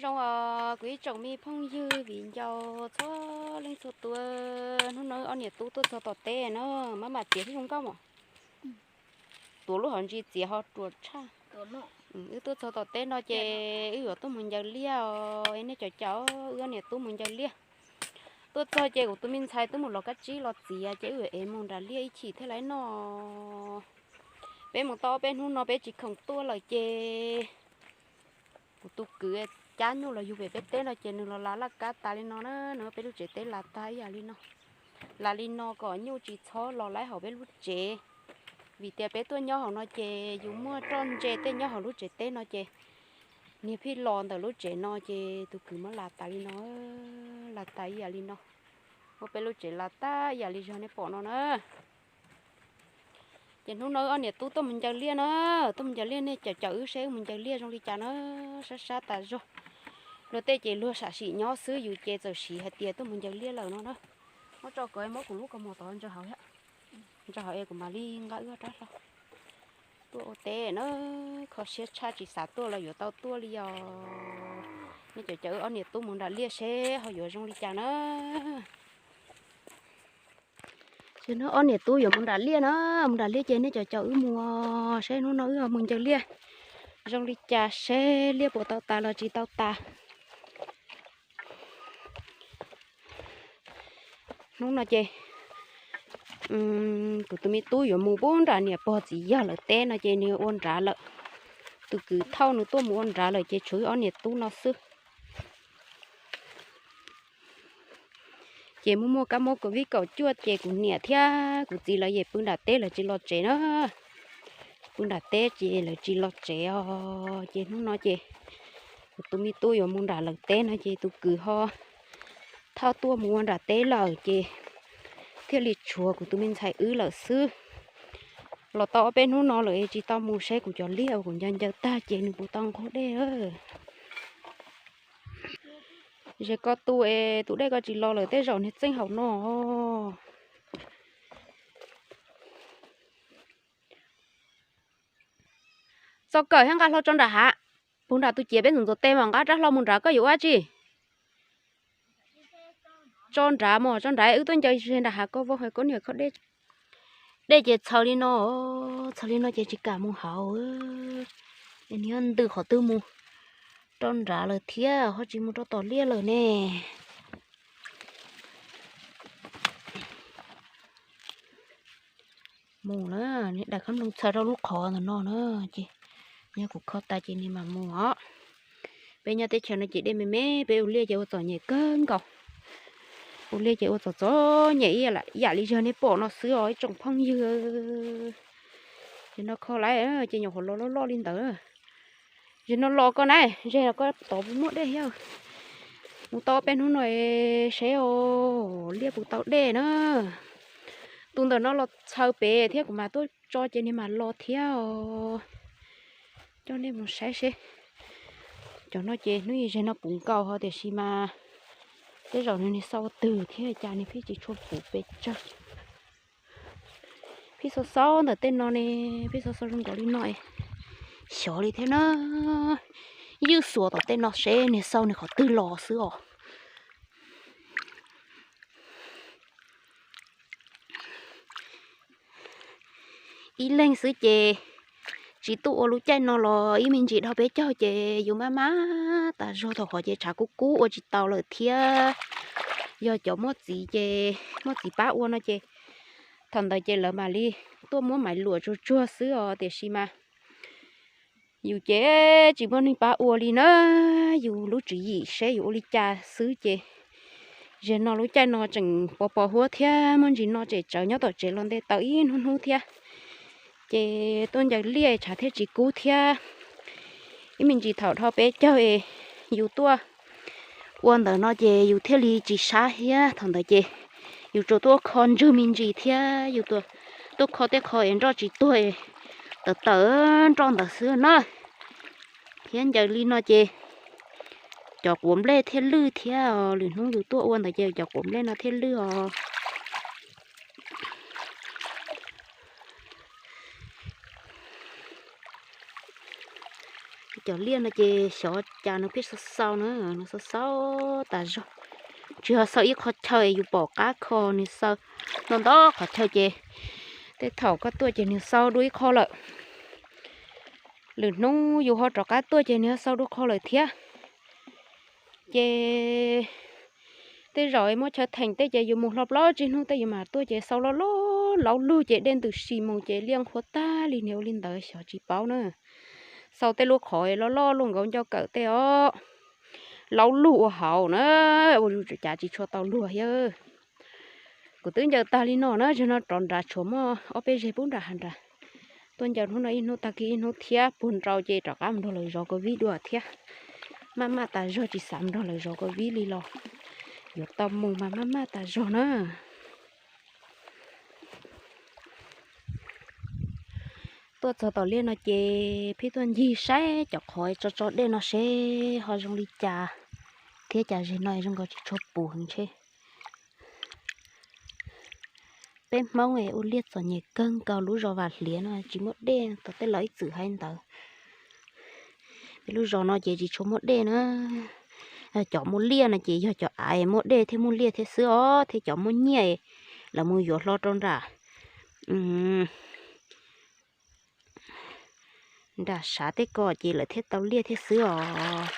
Zoo os kuv ib tsoom me phooj ywg viv ncaus txhua leej txhua tus, hnub no wb ob niam tub tuaj txog tom teb na, maj mam txiav thiab zoo nkauj mos. Tuav lub hauv ntsis txiav ho ruam tshaj. Wb tuaj txog tom teb no ces wb yuav tuaj mus ncaws liaj os, nej cov caum wb ob niam tub mus ncaws liaj. Tuaj txog ces kuv tus me ntxhais twb mus lov kab tsib los txiav ces wb yuav ev mus nram liaj ib chim thiaj li noj. Peb mus tau ob peb hnub no peb tsis khoom tuaj lawm ces kuv tus kwv cab nyuj los yug pem peb teb no ces nws los lav laj kab tas li no na, nws peb lub tsev teb lav tag ib yam li no. Lav li no kom nyuj tsis txhob los laib hauv peb lub tsev, vim tias peb tuaj nyob hauv no ces yus muaj roj ntse tej nyob hauv lub tsev teb no ces niag phij los ntawm lub tsev no ces tus kwv muab lav tas li no, lav tas ib yam li no, ua peb lub tsev lav tag ib yam li zog nej pom no na. Ces hnub no wb ob niam tub tuaj mus ncaws liaj na, tuaj mus ncaws liaj, nej caum caum wb seb wb mus ncaws liaj zoo li cas na, sab sab tas zog. Luag tej ces luag sam sim nyob xwb, yus ces txawm siv hais tias tuaj mus ncaws liaj lawm no na. Muab tso kom muab kuv lub kaus mom tod ntsaws hauv, ntsaws hauv es kuv mam li nqa wb rab hlau tuaj ua teb na. Kho siab tshaj tsis xav tuaj los yuav tau tuaj li os. Nej caum caum wb ob niam tub mus nram liaj seb ho yuav zoo li cas na. Ces hnub ob niam tub yuav mus nram liaj na, mus nram liaj ces nej caum caum wb mus seb hnub no wb mus ncaws liaj zoo li cas seb liaj puas tau tas los tsis tau tas. Hnub no ces kuv tus me tub yuav mus pub nram niam pog txiv yawg lawv teb no ces nws ua nrad lawm. Tus kwv thauj nws tuaj mus ua nrad lawm ces tshuav wb ob niam tub no xwb. Ces muaj muaj kab mob covid kaum cuaj ces kuv niam thiab kuv txiv lawv yeej pw nram teb lawv tsis los tsev na. Pw nram teb ces lawv tsis los tsev os. Ces hnub no ces kuv tus me tub yuav mus nram lawv teb no ces tus kwv ho thauj tuaj mus ua nram teb lawm ces thiaj li tshuav kuv tus me ntxhais wb lawm xwb. Los tau ob peb hnub no lawm es tsis tau mus seb kuv cov liaj uas kuv ncaws ncaws tag ces nws puas tau nqug dej. Ze ko tu es tus dej ko tsis los lawm tej zaum niag txeej hauv no. Txo kawm thiab nqa hlo tso nram hav. Puag nram tus ciav peb ntxuav ntxuav tes mas nqa rab hlau mus nrad, koj yuav ua tsi? Tso nrad mos, tso nrad, wb tuaj ncaws ze nram hav koj vau hais koj niam kho dej. Dej ces txhaws li no, txhaws li no ces tsis kam mus hauv. Niag ntws qhov twg mus rau nrad lawm thiab ho tsis mus rau tom liaj lawm ne. Mus na, niag daim khab nplooj txhaws rau lub qhov ntawm no na, ces yog kuv kho tas ces niag mam mus os. Peb nyob teb chaws no ces dej me me, peb ua liaj ces ua txom nyem kawg nkaus. Ua liaj ces ua txom txom nyem ib yam li yog nej pom no xwb os ib tsoom phooj ywg. Ces no kho lawm ces nyuam qhuav los loj loj li ntawd. Ces no los koj na, ze los koj tod puas muaj dej thiab. Mus tau peb hnub no seb os, liaj puas tau dej na. Tus ntawm no los txhaws pem thiab kuv mam tuaj tso ces niag mam los thiab os. Coj nej mus saib seb. Cov no ces hnub ib ze no puv nkaus ho tiam sis mas tej zaum nws niag xau twg thiab cas nws pheej tsis tshua puv pes tsawg. Pheej xau xau ntawm tej no ne, pheej xau xau zoo nkaus li no, xyov li thiab na. Ywj xuas tom tej no seb niag xau nws qhov twg los xwb os. Ib leeg xwb ces tsis tuaj ua lub caij no los ib me ntsis dhau peb caug ces yus maj maj tas zog thaum qhov ces tshav kub kub ua tsis tau lawm thiab. Yog cov muaj txiv ces muaj txiv pab ua no ces thaum ntawd ces lawv mam li tuaj muab maiv luam tsuag tsuag xwb os tiam sis mas yus ces tsis muaj neeg pab ua li na, yus lub tswv yim seb yus ua li cas xwb ces ze no lub caij no tseem pos pos huab thiab muaj ntsis no tseem tsawv nyob tom tsev los nte taws ib hnub hnub thiab. Ces tuaj ncaws liaj tshav thiaj tsis kub thiab. Ib me ntsis thaum dhau peb caug es yus tuaj ua ntawm no ces yus thiaj li tsis sab thiab. Thaum ntawd ces yus tsuas tuaj kho ntswg me ntsis thiab yus tuaj kho tej qho es nroj tsis tuag, tawm tawm nroj ntawd xwb na. Thiab ncaws li no ces cov quav nplej thiaj lwj thiab os. Lwm hnub yus tuaj ua ntawd ces cov quav nplej no thiaj lwj os. Cov liaj no ces xyov cas nws pheej xau xau na, nws xau xau tas zog. Tsis yog xau ib qho chaw es yus pom qab kho, nws xau ntau ntau qhov chaw ces tej thaum koj tuaj ces nws xau dua ib qho lawm. Lwm hnub yus ho rov qab tuaj ces nws xau dua qho lawm thiab. Ces tej zaum muab chaw theem tej ces yus mus hlo plaub tsib hnub tej yus mam tuaj ces xau loj loj laub lug ces dej ntws si mus ces liaj nqhuav tag li, niag ua li ntawd xyov tsis paub na. Xau tej lub qhov loj loj luaj nkaus ncauj kawm tej os, laub lug ua hauv na, ua cas tsis tshua tau luag thiab. Kuv twb ncaws tag li no na, zaum no rov nram tshuav muaj ob peb zeg pub nram hav nrad. Tuaj ncaws hnub no ib hnub, tag kis ib hnub thiab puag nrau ces rov qab mus nrog lawv zov covid dua thiab. Maj maj tas zog tsis xav mus nrog lawv zov covid li los yuav tau mus mas maj maj tas zog na. Tuaj txog tom liaj no ces pheej tuaj ncig saib cov qhov tso tso dej no seb ho zoo li cas thiab, cas zeg no zoo nkaus tsis tshua pus heev ntshe. Peb Hmoob es ua liaj txom nyem kawg nkaus, lub zos Vam Hliav no tsis muaj dej, tau tej laus ib txwm hais ntawd. Peb lub zos no ces tsis tshua muaj dej na. Cov muaj liaj no ces yog cov av muaj dej thiaj muaj liaj thiab xwb os, thiab cov muaj nyiaj lawv mus yuav hlo rau nram, nram sav tej ko ces lawv thiaj tau liaj thiab xwb os.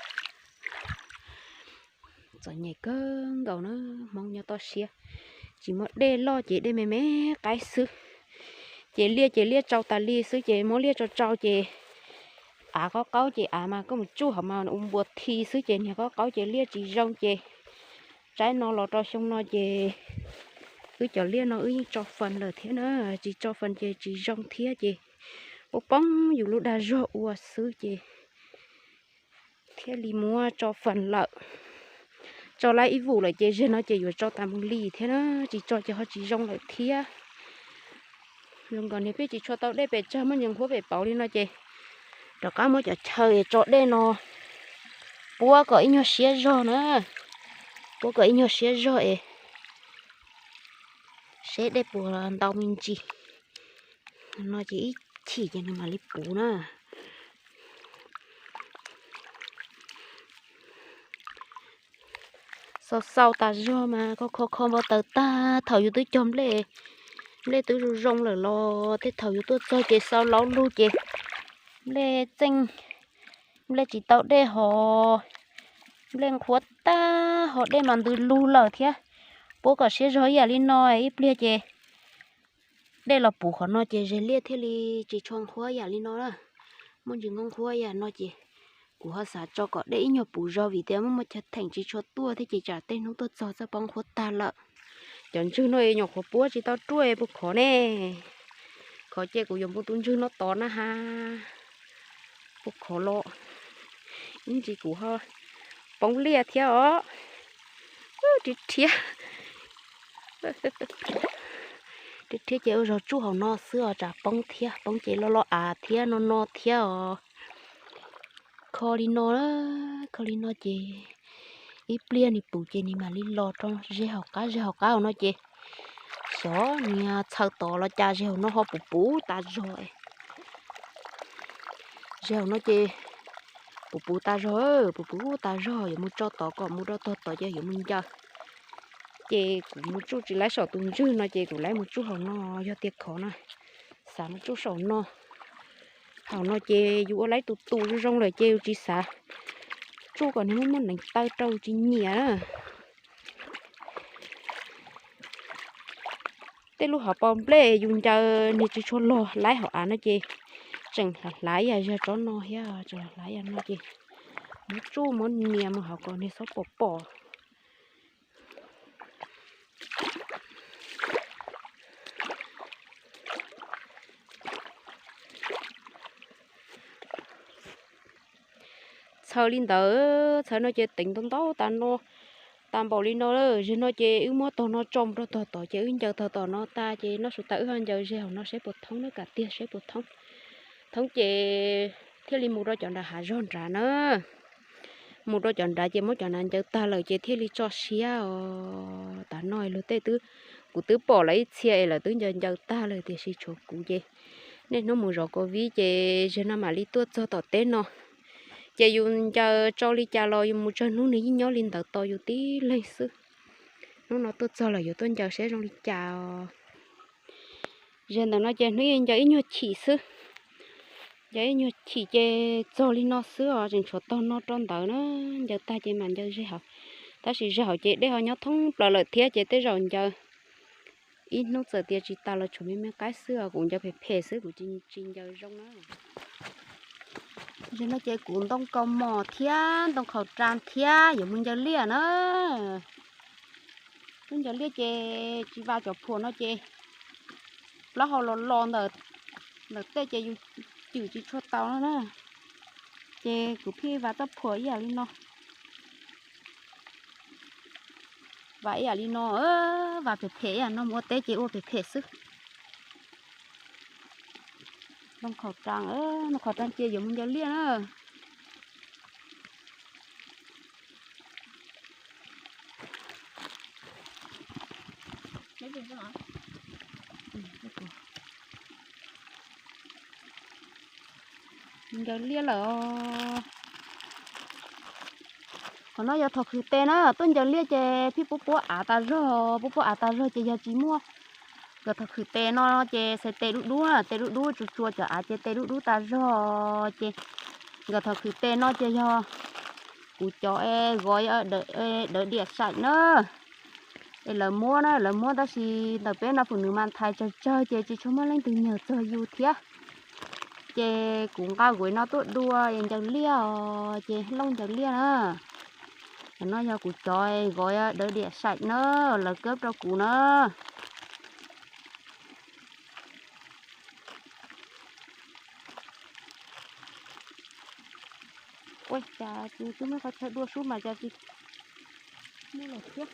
Txom nyem kawg nkaus na, Hmoob nyob toj siab, tsis muaj dej loj ces dej me me qaib xwb. Ces liaj ces liaj tsau tas li xwb ces muab liaj tsau tsau ces av qaub qaub ces av mas koj mus tsuj hauv mas ua npua thi xwb ces niag qaub qaub ces liaj tsis zoo ces tsaib no los rau xyoo no ces wb cov liaj no wb yeej tso fas lawm thiab na, tsis tso fas ces tsis zoo thiab ces ua poob yus lub dag zog ua xwb ces thiaj li muab tso fas lawm. Tso lawm ib vus lawm ces zeg no ces yuav tso tas mus li thiab na, tsis tso ces ho tsis zoo lawm thiab. Zoo nkaus niag pheej tsis tshua tau dej pes tsawg, muaj ntsis nqhuab pem pauv li no ces rov qab muab cov chaw tso dej no puab kom ib nyuag siab zog na, puab kom ib nyuag siab zog es seb dej puas ntau me ntsis. No ces ib chim ces nws mam li puv na. Xau xau tas zog mas kho kho kho npau taws tag, thaum yus twb cog nplej, nplej twb zoo zoo lawm los tej thaum yus tuaj txog ces xau laub lug ces nplej txeej, nplej tsis tau dej hos, nplej nqhuav tag hos dej mas ntws lug lawm thiab. Puab kom siab zog ib yam li no ib pliag ces dej los puv qhov no ces zeg liaj thiaj li tsis tshua nqhuav yam li no na. Muaj ntsis nqhuab nqhuab yam no ces kuv ho xav tso kom dej ib nyuag puv zog vim tias muaj muaj chaw theem tsis tshua tuaj thiab ces tsam tej hnub tuaj txog txoj poob nqhuab tag lawm. Cov ntswg no nyuam qhuav puab tsis tau ruaj puas khov ne. Khov ces kuv yuav npu tus ntswg no tod na has. Puas khov los ib ntsis kuv ho poob liaj thiab os. Rhiab rhiab, rhiab rhiab ces ua zog tsuj hauv no xwb os, tsam poob thiab, poob ces loj loj av thiab no no thiab os. Kho li no, kho li no ces ib pliag nws puv ces nws mam li los rau ze hauv qab, ze hauv qab hauv no ces xyov nws txhaws tod los cas ze hauv no ho puv puv tas zog. Ze hauv no ces puv puv tas zog, puv puv tas zog, yuav mus tso tod kom mus rau tog tod ces yuav mus ncaws. Ces kuv mus tsuj tsis laib saum tus ntswg no ces kuv laib mus tsuj hauv no, yog tias khov na, xav mus tsuj saum no. Hauv no ces yus ua laib tus tus zoo zoo lawm ces yus tsis xav tsuj kom nws muaj muaj neev taw rau tsis nyiam na. Tej lub hauv paus nplej yus ncaws nws tsis tshua log laib hauv av no ces tseem hlav hlav yam zog tsob no thiab, tseem hlav hlav yam no ces muab tsuj muab nias mus hauv kom nws txhob pom pom. Txhaws li ntawd, txhaws no ces teev ntau ntau tas no, tas npaum li no lawm. Zeg no ces wb muab tog no tso mus rau tog tod ces wb ncaws tog tom no tas ces noj su tas wb ho ncaws zeg hauv no seb puas thoob na, kam tiag seb puas thoob. Thoob ces thiaj li mus rau cov nram hav zog nrad na. Mus rau cov nrad ces muab cov nrad ncaws tag lawm ces thiaj li tso siab os. Tav no luag tej twb, kuv twb pom lawv ib txhia es lawv twb ncaws ncaws tag lawm tiam sis tshuav kuv ces niaj hnub mus zov covid ces zeg no mam li tuaj txog tom teb no. Ces yus ncaws tsau li cas los yus mus tsawg hnub nws yeej nyob li ntawd tos yus tib leeg xwb. Hnub no tuaj txog lawm yuav tuaj ncaws seb zoo li cas os. Ze ntawm no ces hnub ncaws ib nyuag chim xwb. Ncaws ib nyuag chim ces txog li no xwb os, tseem tshuav tog no rau ntawd na. Ncaws tag ces mam ncaws ze hauv. Tab sis ze hauv ces dej ho nyob thoob plaws lawm thiab ces tej zaum ncaws ib hnub txawm tias tsis tas los tshuav me me qaib xwb os, kuv ncaws phem phem xwb kuv tsis ncaws zoo na. Ze no ces kuv ntoo kaus mom thiab ntoo khaum ras thiab yuav mus ncaws liaj na. Lub ncaws liaj ces tsis vas cov phuam no ces plaub hau los los ntawm tej ces yus cwm tsis tshua tau no na. Ces kuv pheej vas txoj phuam ib yam li no. Vas ib yam li no, vas phem phem ib yam no mus ua teb ces ua phem phem xwb. Ntoo khaum ras, ntoo khaum ras ces yuav mus ncaws liaj na. Ncaws liaj lawm. Qhov no yog thaum khwv tes na, tuaj ncaws liaj ces pheej pub puab av tas zog, pub puab av tas zog ces yog tsis muaj. Nkawm thaum khwv tes no ces xaiv tes dub dub, tes dub dub tsuas tsuas cov av ces tes dub dub tas zog ces nkawm thaum khwv tes no ces yog kuv cov es gov dawv diam saim na. Es lawv muab na, lawv muab tab sis ntawm peb no fum nws mas thaiv tsawg tsawg ces tsis tshua muaj leej twg nyiag txog yus thiab. Ces kuv nqa kuv no tuaj dua es ncaws liaj os, ces looj ncaws liaj na. Cov no yog kuv cov gov dawv diam saim na, lawv kab rau kuv na. Ua cas tsis twb muaj qhov chaw dua sub mas cas tsis muaj los thiab.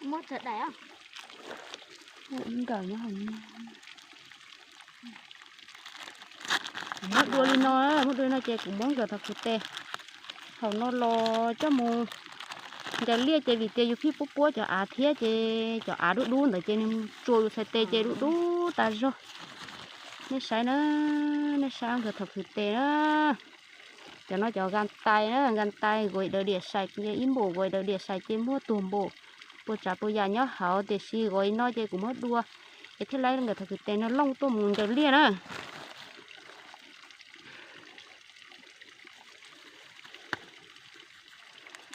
Muab tsa daim. Ib nkawm nyob hauv no. Muab dua li no, muab dua li no ces kuv muab nkawm thaum khwv tes hauv no los coj mus ncaws liaj ces vim tias yus pheej pub puab cov av thiab ces cov av dub dub ntawd ces nws tsuas yus txhais tes ces dub dub tas zog. Nej saib na, nej saib nkawm thaum khwv tes na. Cov no cov gas tais na, gas tais gov dawv diam saim, ib npum gov dawv diam saim ces muaj tuag npaum, puas tsav puas yam nyob hauv tiam sis gov li no ces kuv muab dua es thiaj li nkawm thaum khwv tes no looj tuaj mus ncaws liaj na.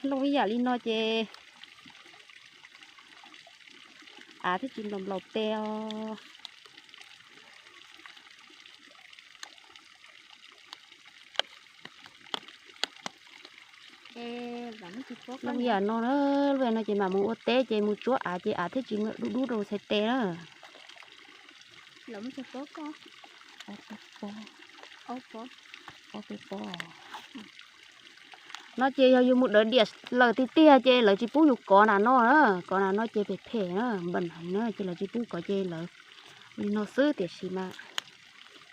Looj ib yam li no ces av thiaj tsis nplaum nplaum tes os. Looj ib yam no na, lub no ces mam mus ua teb ces mus tsuab av ces av thiaj tsis dub dub rau txhais tes na. No ces yog yus mus dawv diam lawm tiag tiag ces lawv tsis pub yus kov nram no na, kov nram no ces phem phem na, npam heev na ces lawv tsis pub kov ces lawv li no xwb tiam sis mas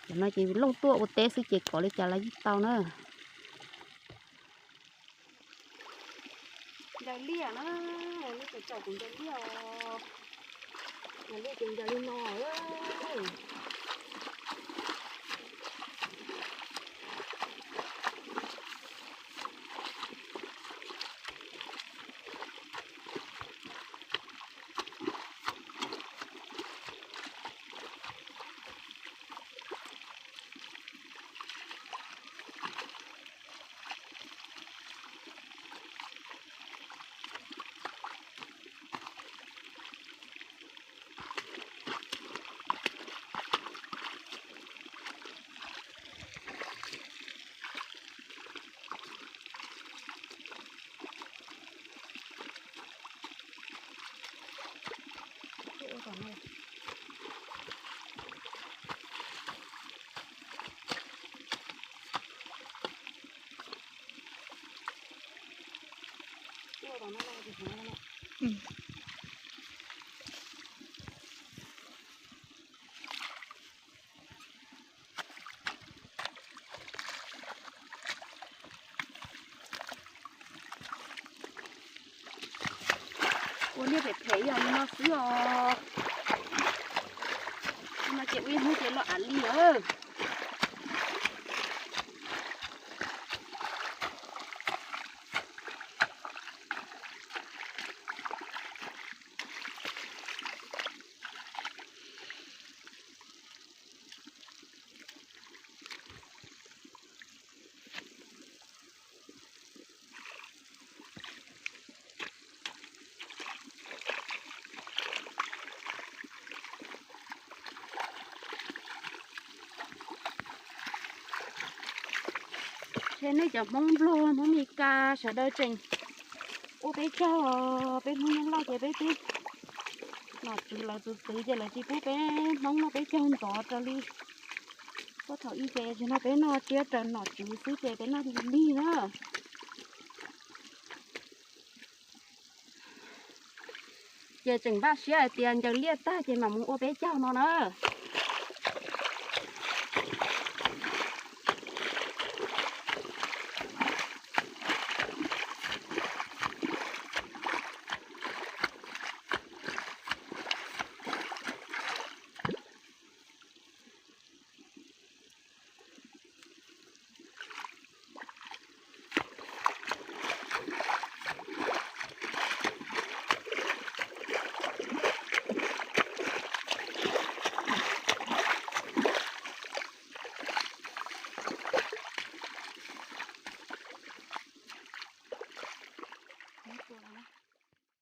cov no ces yus looj tuaj ua teb xwb ces kov li cas los yeej tau na. Ncaws liaj na, nej tus tsaus kuv ncaws liaj os. Ncaws liaj ces ncaws li no. Ua liaj phem phem yog li no xwb os. Ces ua ib hnub ces loj av li lawm. Ces nej cov Hmoob Nplog, Hmoob Mes Kas sawv daws tseem ua peb caug, peb Hmoob Nplog ces peb twb nom tswv lawv txwv txwv ces lawv tsis pub peb Hmoob noj peb caug ntxov raws li. Puag thaum ub ces tsis no peb noj tsiab raws nom tswv xwb ces peb noj lig lig na. Ces tseem npaj siab hais tias ncaws liaj tag ces mam mus ua peb caug no na.